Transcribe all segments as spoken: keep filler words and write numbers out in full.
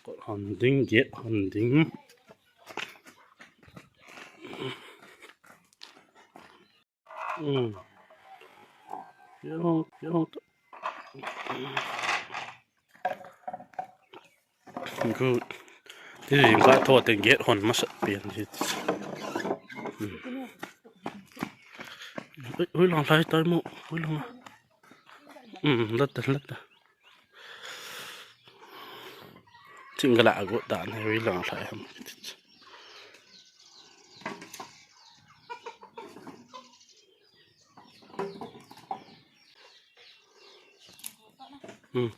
Kot hon ding, gate hon ding. Hmm. Yellow, yellow. Good. Ti jingkah tho teng gate hon masat pen ti. Hmm. Ui, ui, lang lai tai mo. Ui, lang. Hmm, lat ta, lat ta. Chingala agot dan he, ui, lang lai ham. Hmm.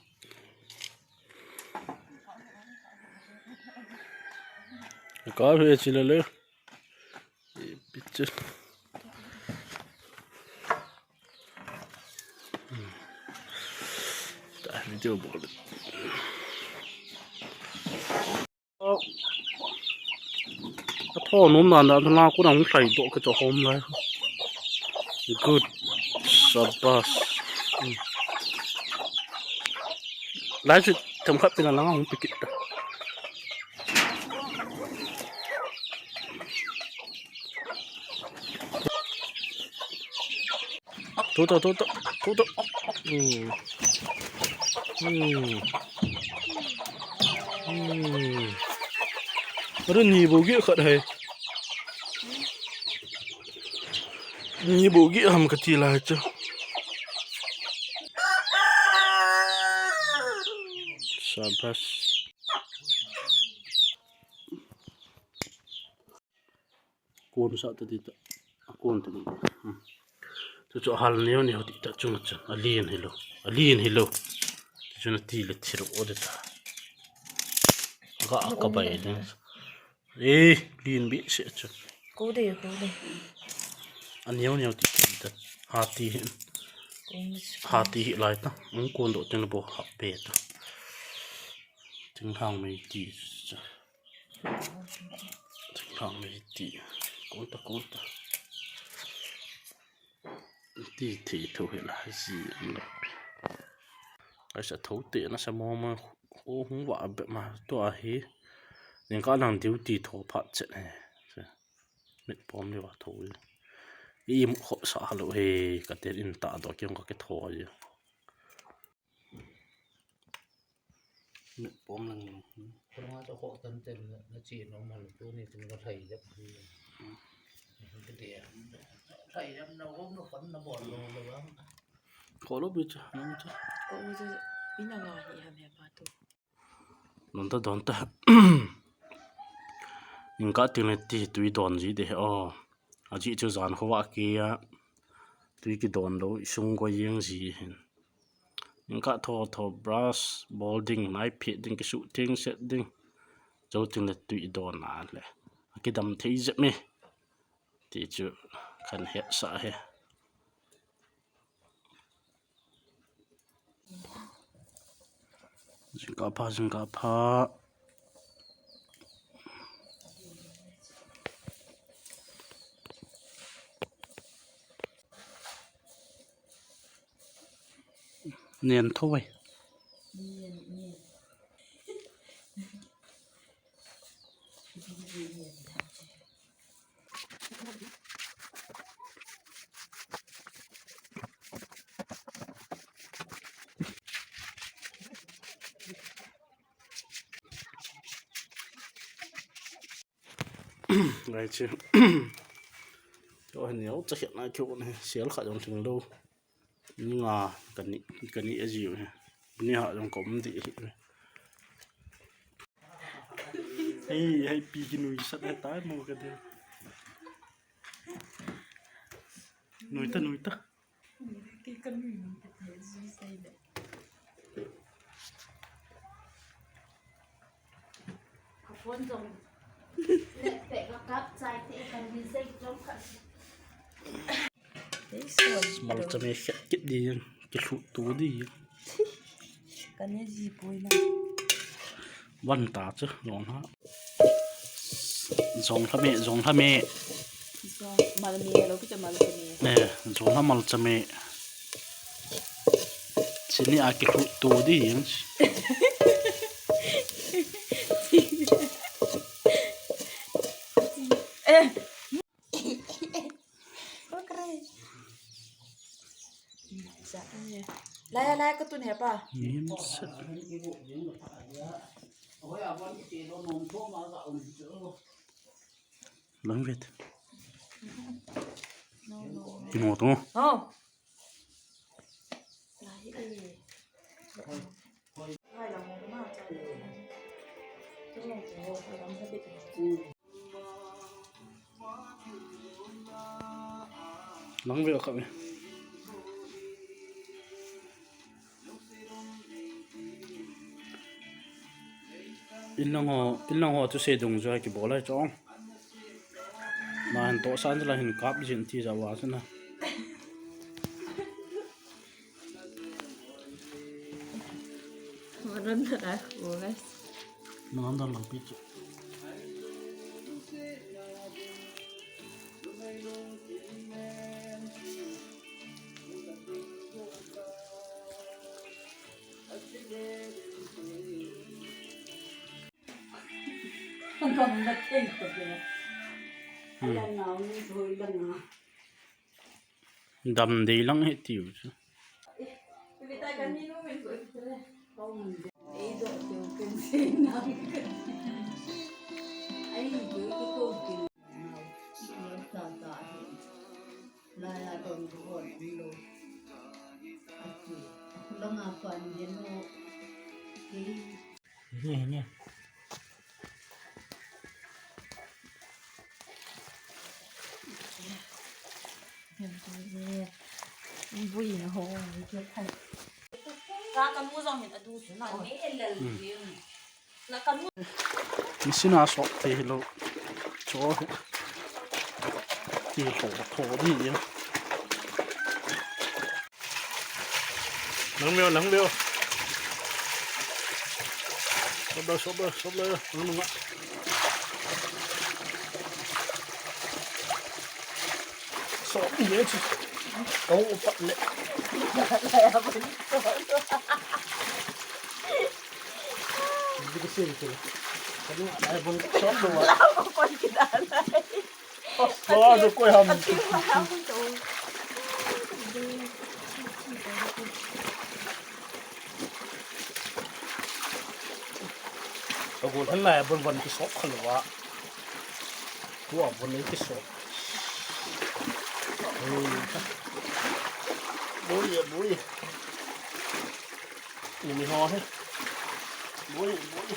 Ka hu e chilele. Picture. Hmm. Ta video bol. Ka tho nom dan dan la ku dang hlai doh ka cho hom lai. Good. Shabash. Hmm. Lai chu themkhat pina langa hung pikit ta. Thu to, thu to, thu to. Hmm. Hmm. Hmm. Aru ni bogi khat hai. Ni bogi ham kati lai chu. Shabash. Kon sa ta ti ta. A kon ta. Hmm. Chu chu hal neo neo ti ta chunga chun. A lien hi lo. A lien hi lo. Chu chu na ti le thiro o de ta. Ga ka bai de. Eh, lien bi se chu. Ko de, ko de. A neo neo ti ta. Ha ti hi. Ko ni. Ha ti hi lai ta. Ung kon do tin bo ha pe ta. Ting hang mei ti. Ting hang mei ti. Kon ta, kon ta. Ti thei tho hi la ji an la. Ai sa tho te na sa mo ma. O hung wa be ma to a hi. Ning ka nang duty tho phat chet he. Mit pom le wa tho. I mu kho sa ha lo he. Ka te in ta do ki ka ke tho ji. Mit pom lang lo. Kona to kho tan chen na chi no man tu ni tin ka thai jap. Ke de. Thai jap na ko no kon na bol lo lo bang. Ko lo bi cha, no cha. Ko u cha ina nga hi ham he pa tu. Don ta, don ta. Ning ka tin le ti tui don ji de o. A ji chu jan kho wa ki a. Tui ki don lo, i sung ko yeng ji hin. Ning ka tho tho brush, bol ding, nai phi ding, ki su ting set ding. Chau tin le tui don a le. A ki dam thei jep me. Ti chu kan het sa he. Jingkah pha, jingkah pha. Nen tho vai. Ngai chi. Cho hin neo cha hiat na kyo ne, sial kha jong thing lo. Ni nga kani, kani a ji u he. Ni ha jong kom di hi. Hei, hei pi ki nui sat he tai mo ka de. Nui ta, nui ta. Ki ka nui nui ta ji sai de. Ka phone jong. Te ka kap chai te ka ni sai jong ka. Malcha me khet kit di, ki lhu tu di. Ka ne ji poi na. Van ta chu, jong ha. Jong lha me, jong lha me. Jong mal me, lo ki cha mal me. Eh, jong lha malcha me. Chini a ki lhu tu di. Jong Eh. Okre. Lai, lai, ka tun he pa. Nim sa. Lang vet. No, no, no. Ino to. Oh. Lang ve kha ve. Inlang ho, inlang ho chu se dung jo kibol lai chong. Ma han to san la hin kap jin ti ja wa sana. Maran na ka, oh, guys. Maran na lang pi chu. Dam dei lang he tiu chu. Ni, ni. Bui na ho, ni ke khai. Ka, ka mu jong hin adu chu na. Ni elal. Hmm. Na ka mu. Machine a sop te lo. Cho he. Ti ho, ho di ya. Nang meo, nang meo. Sop lo, sop lo, sop lo, nang nang. Sop ye chu. Kau upat le. Hindi ko sure ko. Kanu, ay, bon, sop lo. Wala ko kon kita na. Wala ko ham. Ago than lai bon bon kisop khan wa. Tua bon kisop. Bui, bui. Ni ho he. Bui, bui.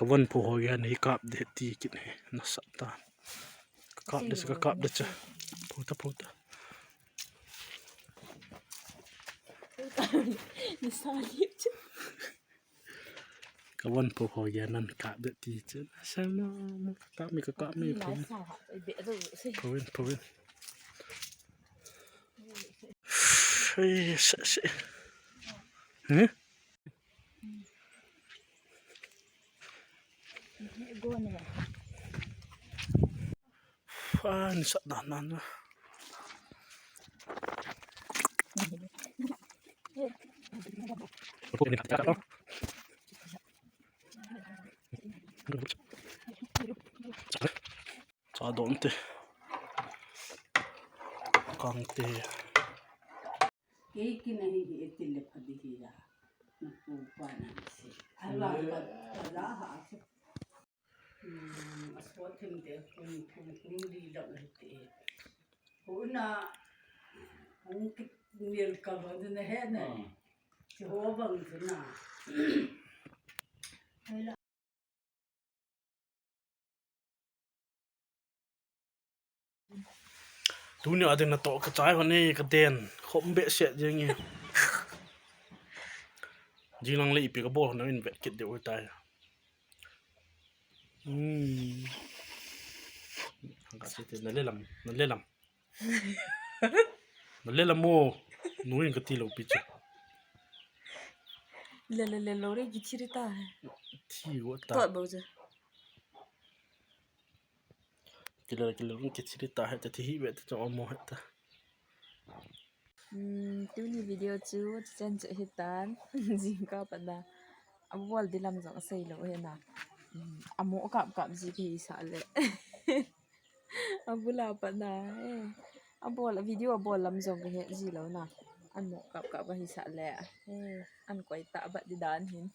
Ka von phu ho gei a hi kap de ti kit he, nasat ta. Ka kap de, ka kap de cha. Phu ta, phu ta. Ni sa li cha. Ka von phu ho gei a nan kap de ti cha. Nasat na, ka kap mi, ka kap mi, phu. Phu in, phu in. Hey, se, se. Hmm? Fan sa dan dan. Cha don te. Kang te. Kei kin ahi hi e ti le pha di hi ya. Na pu pa na se. Ala ka, ala ha se. Hmm, a so them te kum, kum, kum li lak le te. Ho na, hung ki nel ka ba na he na. Hmm. Chi ho bang chu na. Tuni a ding natoh ka chai hon e, ka den khom behseh jeng e. Jing lang le ipi ka bol hon in vet kit deu tai. Hmm. Ka se te na le lam, na le lam. Na le lam mo. Nu in ka ti lo pi chu. Le le le lo re ki thiri ta. Thi wo ta. To bo je. Kile kile run kichiri ta he ta thi hi ve ta chong mo he ta. Hmm, tuni video chu chan chu hitan. Jingkah pat na. Abol di lam jong sei lo he na. Hmm, amo kap kap ji ki sa le. Abula pat na. Eh. Abol video abol lam jong ka he ji lo na. Amo kap kap ka hi sa le. Eh, an koi ta bat di dan hin.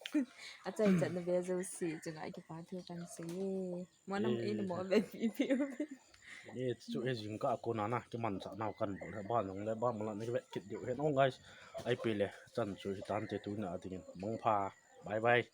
Achai chat na ve jo si chu ngai ki pa thu kan si. Mo nam e na mo ve pi pi. E chu e jingkah a kona na kimanchah nau kan bol he, ba nong le ba mala ni vet kit diu he nong guys. Ai pi le chan chu hitan te tuna dingin mangpha. Bye bye.